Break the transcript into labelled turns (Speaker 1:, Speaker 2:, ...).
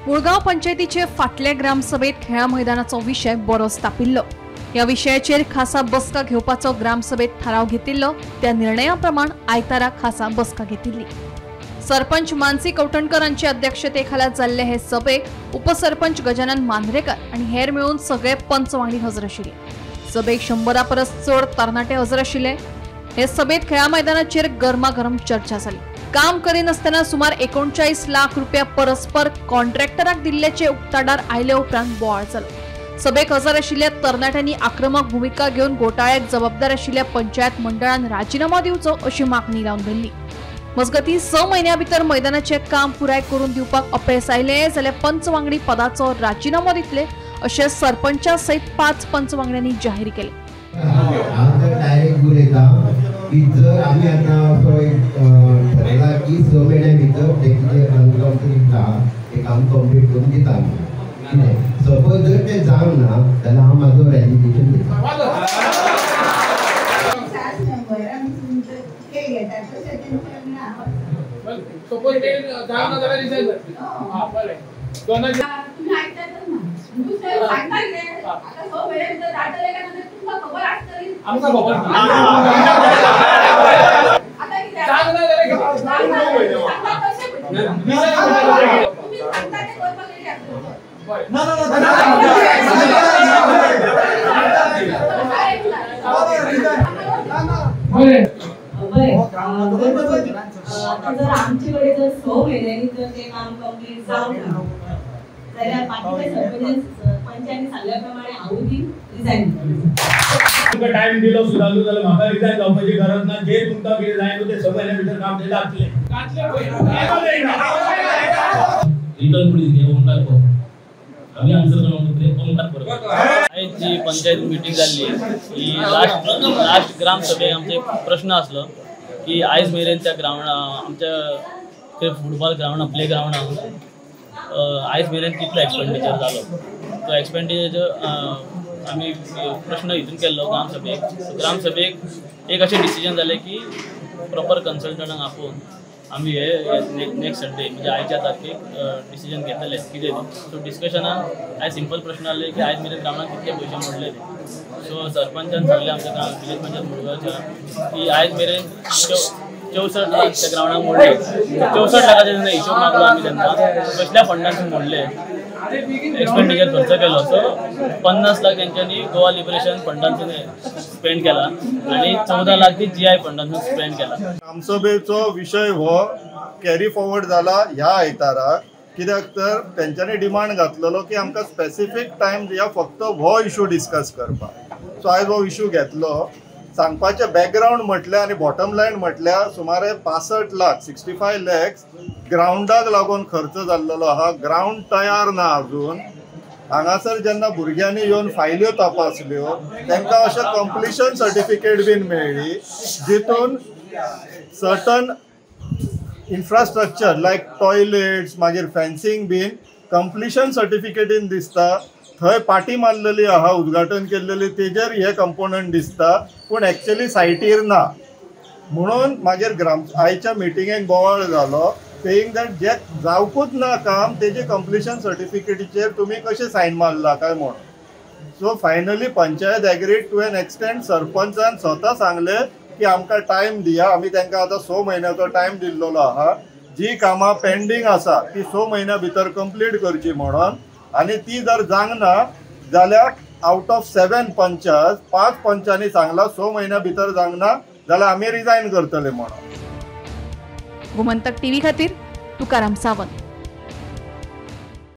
Speaker 1: मुळगांव पंचायतीचे फाटले ग्रामसभेत खेळा मैदानाचो विशय बरोच तापिल्लो. ह्या विशयाचेर खासा बसका घेवपाचो ग्रामसभेत थाराव घेतिल्लो. त्या निर्णया प्रमाण आयतारा खासा बसका घेतिल्ली. सरपंच मानसी कवठणकर हांचे अध्यक्षतेखाला जाल्ले हे सभेक उपसरपंच गजानन मांद्रेकर आनी हेर मेळून सगळे पंच वांगडी हजर आशिल्ले. सभेक 100 परस चड तरणाटे हजर आशिल्ले. हे सभेत खेळा मैदानाचेर गरमागरम चर्चा जाली. काम करिनासतना सुमार 39 लाख रुपया परस्पर कॉन्ट्रॅक्टराक दिल्ल्याचे उक्ताडार आयले उपरांत बोवाळ जालो. सभेक हजर आशिल्ल्या तरणाट्यांनी आक्रमक भूमिका घेवन घोटाळ्याक जबाबदार आशिल्ल्या पंचायत मंडळान राजीनामो दिवचो अशी मागणी लावन धरली. मजगतीं 6 म्हयन्या भितर मैदानाचें काम पुराय करून दिवपाक अपेस आयलें जाल्यार पंच वांगडी पदाचो राजीनामो दितले अशें सरपंचा सयत 5 पंच वांगड्यांनी जाहीर केलें.
Speaker 2: डायरेक्ट उलयता की जर आमी आतां असो एक ठरयला की 6 म्हयन्या भितर तें कितें अनकम्प्लीट आहा तें काम कंप्लीट करून दिता आमी. कितें सपोज जर तें जावंक ना जाल्यार हांव म्हाजो रेजिग्नेशन दिता.
Speaker 3: सपोज ते जावंक ना जाल्यार रिजायन जातलें. बरें, आमकां खबर
Speaker 4: जर आमचे कडेन जर 6 म्हयन्यांनी जर तें काम कंप्लीट जावंक ना जाल्यार बाकीच्या सरपंच पंचांनी सांगल्या प्रमाणे हांव ती रिजायन
Speaker 5: तुमकां टायम दिलो सुद्दां जाल्यार म्हाका रिजायन जावपाची गरज ना. जे तुमकां कितें जाय न्हू तें 6 म्हयन्या भितर काम तें जातलें.
Speaker 6: रिटर्न पुलीस ओमकार परब आमी आन्सर ओमकार परब. आयज जी पंचायत मिटींग जाल्ली ही लास्ट ग्रामसभेक आमचे प्रश्न आसलो की आयज मेरेन त्या ग्रावंडा आमच्या फुटबॉल ग्रावंडा प्ले ग्रावंडा आयज मेरेन कितलो एक्सपेंडिचर जालो तो एक्सपेंडिचर आमी प्रश्न हितून केल्लो ग्रामसभेक. ग्रामसभेक एक अशें डिसिजन जालें की प्रॉपर कन्सल्टंटांक आपोवन आमी हे नेक्स्ट संडे म्हणजे आयच्या तारखेक डिसिजन घेतले कितें तें. सो डिस्कशनान आयज सिंपल प्रश्न आसले की आयज मेरेन ग्रावंडाक कितले पयशे मोडले ते. सो सरपंचान सांगलें आमच्या विलेज पंचायत मुळगांवच्या की आयज मेरेन 64 लाख त्या ग्रावंडाक मोडले. 64 लाखाचे जेन्ना हिशोब मागलो आमी तेंकां कसल्या फंडांतून मोडले एक्सपेंडिचर खर्च केलो. सो 50 लाख तेंच्यांनी गोवा लिबरेशन फंडांतून स्पेंड केला आनी 14 लाख ती जीआय फंडांतून स्पेंड केला.
Speaker 7: ग्रामसभेचो विशय हो कॅरी फॉरवर्ड जाला ह्या आयताराक, कित्याक तर तेंच्यांनी डिमांड घातलेलो की आमकां स्पेसिफीक टायम दिया फक्त हो इशू डिस्कस करपाक. सो आयज हो इशू घेतलो. सांगपाचें बॅकग्रावंड म्हटल्यार आनी बॉटम लायन म्हटल्यार सुमारे 65 लाख 65 लॅक्स ग्रावंडाक लागून खर्च जाल्लो आहा. ग्रावंड तयार ना अजून. हांगासर जेन्ना भुरग्यांनी येवन फायल्यो तपासल्यो तांकां अशें कंप्लिशन सर्टिफिकेट बीन मेळ्ळी जितून सर्टन इन्फ्रास्ट्रक्चर लायक टॉयलेट्स मागीर फेन्सिंग बीन कंप्लिशन सर्टिफिकेटीन दिसता. थंय पाटी मारलेली आहा उद्घाटन केल्लेली तेजेर हे कंपोनंट दिसता पूण एक्चुअली सायटीर ना. म्हणून मागीर आयच्या मिटिंगेक बोवाळ जालो सेईंग that जे जावकूच ना काम तेजे कंप्लिशन सर्टिफिकेटीचेर तुमी कशें सायन मारला काय म्हणून. So finally panchayat agreed to an extent. सरपंचान स्वता सांगलें की आमकां टायम दिया. आमी तांकां आतां 6 म्हयन्याचो टायम दिल्लो आहा. जी कामां पेंडींग आसा ती 6 म्हयन्या भितर कंप्लीट करची म्हणून. आनी ती जर जावंक ना जाल्यार आउट ऑफ 7 पंचायत 5 पंचांनी सांगला 6 म्हयन्या भितर जावंक ना जाल्यार आमी रिजायन करतले म्हणून.
Speaker 1: गोमंतक टीव्ही खातीर तुकाराम सावंत.